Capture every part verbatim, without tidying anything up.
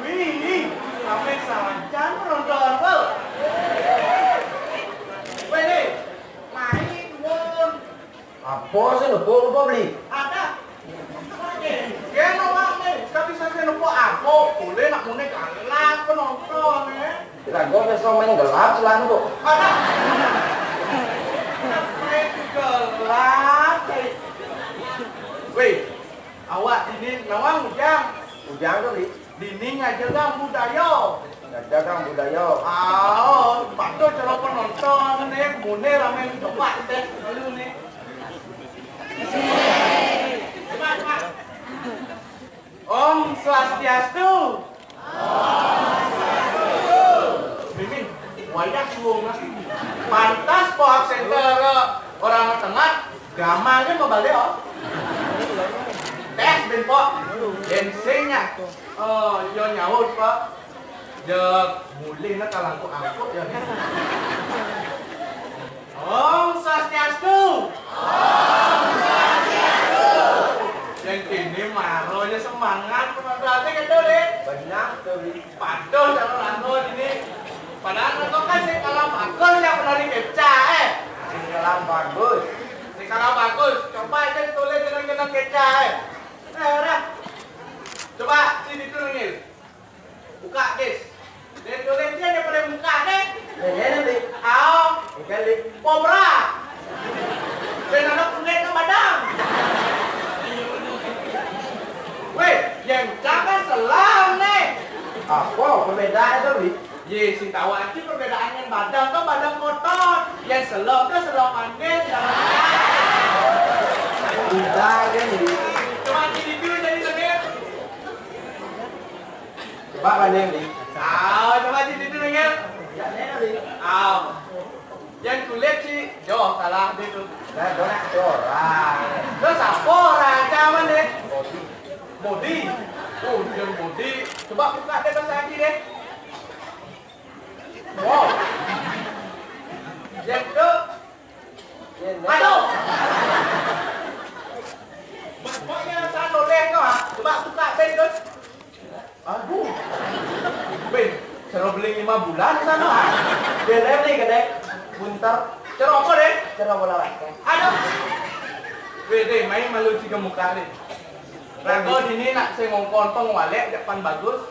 Wih, sampai sajan ronda-ronda. Weh, Dik, mari nuwun. Apa sih nepuk, nepuk beli? Ada. Yen awakmu gak bisa sing nepuk aku, boleh nak muni galak penonton, eh. Kira gue besok main gelap selalu kok. Ada. Main gelap, eh. Weh, awak ini nawang Ujang. Ujang tuh, Li. Dini ngajagang budaya. Ngajagang budaya. Ah, patut cara penonton nih, mune rame coba tes dulu nih. Om Swastiastu. Mimin, wayah suwung lah. Pantas po absen ke orang tengah, gamal dia mau balik, oh. Tes ben po. Yen sing nyak. Oh, iya nyaut, Pak. Ya, mulih lah kalau angkut-angkut ya. Om Swastiastu. Om Swastiastu. Yang kini maro aja semangat, penonton asing itu, Dik. Benar tuh, Dik. Patuh kalau rangkut ini. Padahal rangkut kan sing kalah bagus yang pernah dikecak, eh. Sing kalah bagus. Sing kalah bagus. Coba aja ditulis dengan kecak, eh. Eh, dah. Coba, sini tuh, Nil. Buka, Dis. Dia tulis dia daripada buka, deh. Ini, ini, Dik. Au. Ikan, Dik. Kobra. Dan ada kulit ke badan. Weh, yang jaga selam, nih. Apa perbedaan itu, Dik? Ye, sing tahu aja perbedaan yang badan tuh badan kotor. Yang selam tuh selam manis. Udah, kan, Dik. Cuma gini dulu jadi, Dik. Coba banding, Dik. Ah, coba di situ dengar. Ya, ya, Dik. Ah. Yang kulit sih, jauh salah dia tuh. Nah, corak, corak. Terus apa orang zaman deh? Bodi. Bodi. Oh, yang bodi. Coba buka deh bahasa lagi deh. Wow. Yang itu Aduh. Pak, buka ben, Dut. Aduh. Ben, cara beli lima bulan sana, ha? Beli, beli, kedai. Buntar. Cara apa, deh? Cara bola basket. Aduh. Weh, deh, main malu tiga muka, deh. Rago dini nak sing ngongkon pengwalek, jak pan bagus.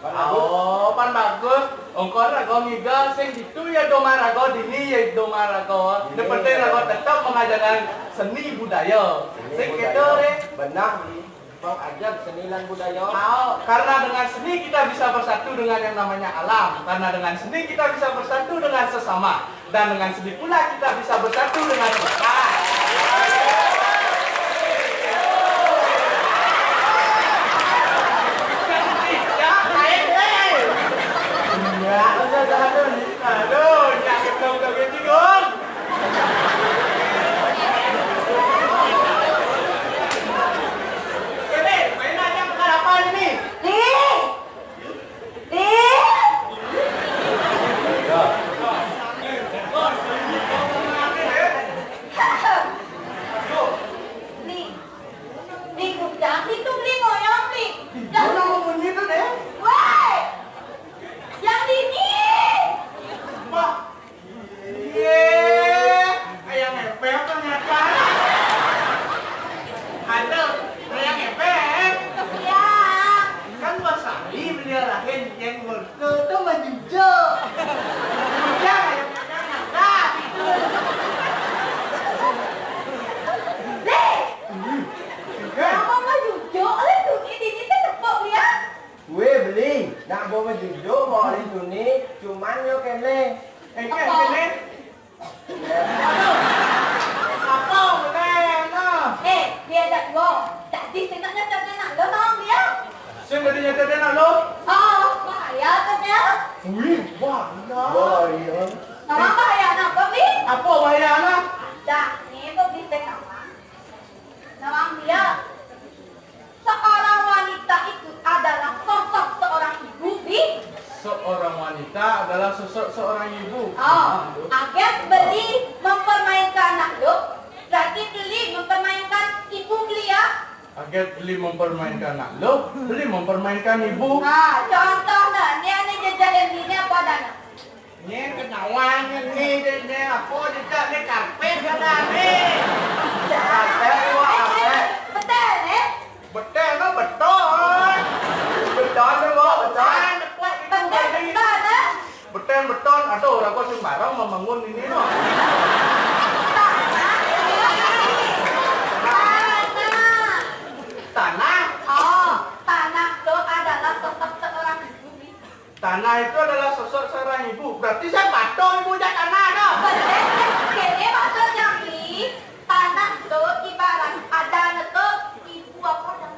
Pan bagus. Oh, pan bagus. Ongkon rago ngiga, sing gitu ya doma rago, dini ya doma rago. Dini. Yang penting rago tetap mengajarkan seni budaya. Seni budaya. Sing gitu, deh. Benar, Bli. Bang, ajar seni lan budaya. Oh, karena dengan seni kita bisa bersatu dengan yang namanya alam. Karena dengan seni kita bisa bersatu dengan sesama. Dan dengan seni pula kita bisa bersatu dengan Tuhan. Ya, udah, udah, aduh, aduh, jangan dong, dong, dong. Ini, main aja, bukan apa ini? Nih. Nih. Nih. Nih, jangan itu, Nih, ngoyong, Nih. Jangan ngomong gitu deh. Woi. Yang ini. Wah. Iya, ayam ngepet ternyata. Ada, ayam ngepet. Iya. Kan Mas Ali beli arahin yang wortel tuh mah jujo. Jujo ayam ngepet ada gitu. Leh. Apa mah jujo? Leh, dunia dini teh tepuk ya. Weh, beli. Nak bawa jujo, bawa hari tuni, cuman yo kene. Eh, apa? Kene. Apa, kene, no? Eh, dia dak wo. Tadi sing nak nyatet nak lo, tolong dia. Sing tadi nyatet nak lo? Oh, bahaya tu dia. Wih, bahaya. Bahaya. Nama bahaya nak apa, Bi? Apa bahaya nak? Dah, ni apa, Bi, sekarang? Nawang dia. Seorang wanita itu adalah sosok seorang ibu, Bi. Seorang wanita adalah sosok seorang ibu. Oh, aget beli mempermainkan anak lo, berarti beli mempermainkan ibu beli ya. Aget beli mempermainkan anak lo, beli mempermainkan ibu. Ah, contoh nah, ni ane jejahin ni apa dana? Ni kenawan ni, ni, ni, apa dia tak ni karpet ke dah ni? Karpet, wah, karpet. Betul, eh? Betul, no, betul. Betul, no, wah, betul. Betul, betul, eh? Betul, betul. Aduh, orang kau sembarang membangun ini, no. Tanah. Tanah? Oh, tanah tu adalah sosok seorang ibu, Bi. Tanah itu adalah sosok seorang ibu. Berarti saya patuh ibu jak tanah dah. Betul. Kene maksud Jambi, tanah tu ibarat ada tu ibu apa yang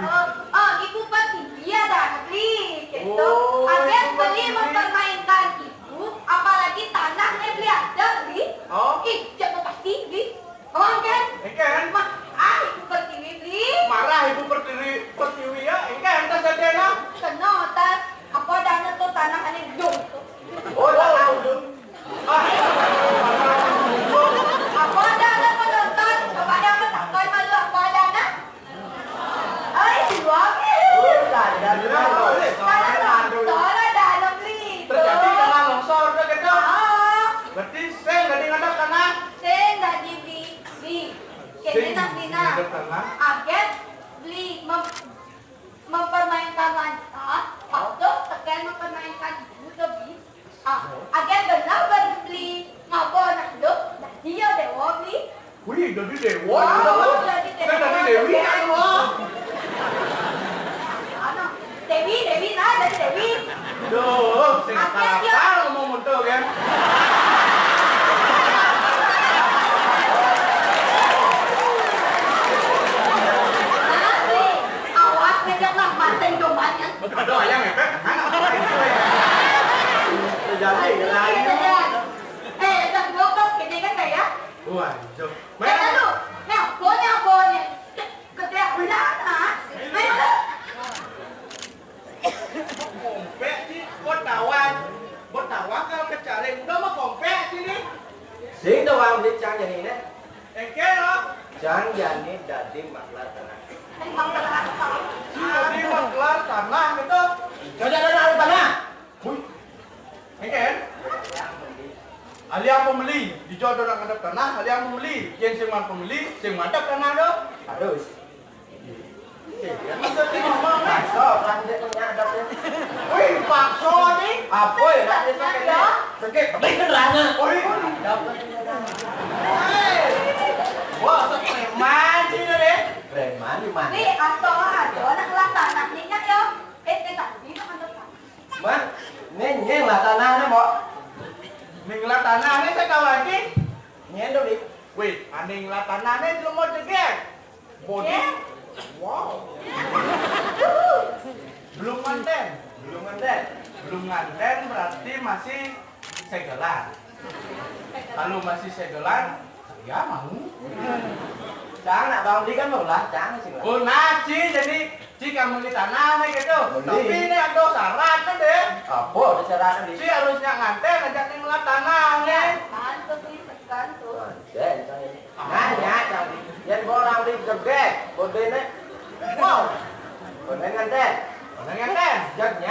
eh, oh, ibu pertiwi ada negeri gitu. Oh, agen ibu beli pertiwi. Mempermainkan ibu, apalagi tanahnya beli ada, Bi. Oh. Ih, jangan pasti, Bi. Orang kan? Eh, kan? Mah, ah, ibu pertiwi, Bi. Marah ibu pertiwi, pertiwi ya. Eh, kan, tas ada nak? Kena, tas. Apa dana tu tanah ni dong tu? Oh, tak tahu tu. Ah. Apa dana penonton? Coba yang bertakon malu apa dana? Ai, suami. Oh, tak ada. Salah, salah dana beli. Terjadi tanah longsor tu, gitu. Ah. Berarti sing tadi ngadap tanah? Sing tadi beli. Beli. Kene nak beli nak. Agen beli mem-, mempermainkan wanita, waktu tekan mempermainkan ibu lebih. Ah, agen benar beli ngapa nak hidup, dah dia dewa beli. Wih, jadi dewa. Wah, jadi dewa. Saya jadi dewi, kan, wah. Anak, Dewi, Dewi, nah, jadi Dewi. Duh, sing apa ngomong untuk kan? Asik. Awas ngejak lah, manteng domanya. Aduh, ayam ngepet, mana? Terjadi, lain. Eh, dah dua belas gini kan, Kak, ya? Wah, jom. Main. Nah, bonya, bonya. Gede benar, ah. Main lu. Kompek, Ci, buat tawang. Buat tawang kalau kecaling. Udah mah kompek, Ci, nih. Sing tawang beli cang jadi ini. Engke lo. Cang jani dadi maklar tanah. Emang benar. Tanah gitu. Jajak ada naruh tanah. Wih. Ini kan? Ahli pembeli. Dijak ada nak ngadep tanah, ahli pembeli. Yang sing man pembeli, sing ngadep tanah tu. Harus. Paksa, kan dia punya adabnya. Wih, paksa ni. Apa ya? Nak dia sakit ni. Sakit, tapi kan rana. Wih. Wah, preman sih tu deh. Preman di mana? Ni, atau ada nak ngelah tanah ni, nak ya? Eh, eh, tak, ni nak ambil tanah. Man, ni, ni ngelah tanah ni, Mbok. Ni ngelah tanah ni, saya tahu lagi. Ni tu, Dik. Wih, ani ngelah tanah ni, belum mau jegek. Body. Wow. Belum nganten. Belum nganten. Belum nganten berarti masih segelan. Kalau masih segelan, ya mau. Cang nak bang beli kan mau lah, cang sih lah. Oh, nak, Ci, jadi Ci kamu di tanah nih gitu. Beli. Tapi ini ada syarat kan deh. Apa ada syarat ni? Ci harusnya nganten ajak ni ngelah tanah nih. Kan tu, kan tu. Nganten, cang. Nanya, cang. Yang orang di gedek, bodene. Wow. Bodene nganten. Bodene nganten. Jadinya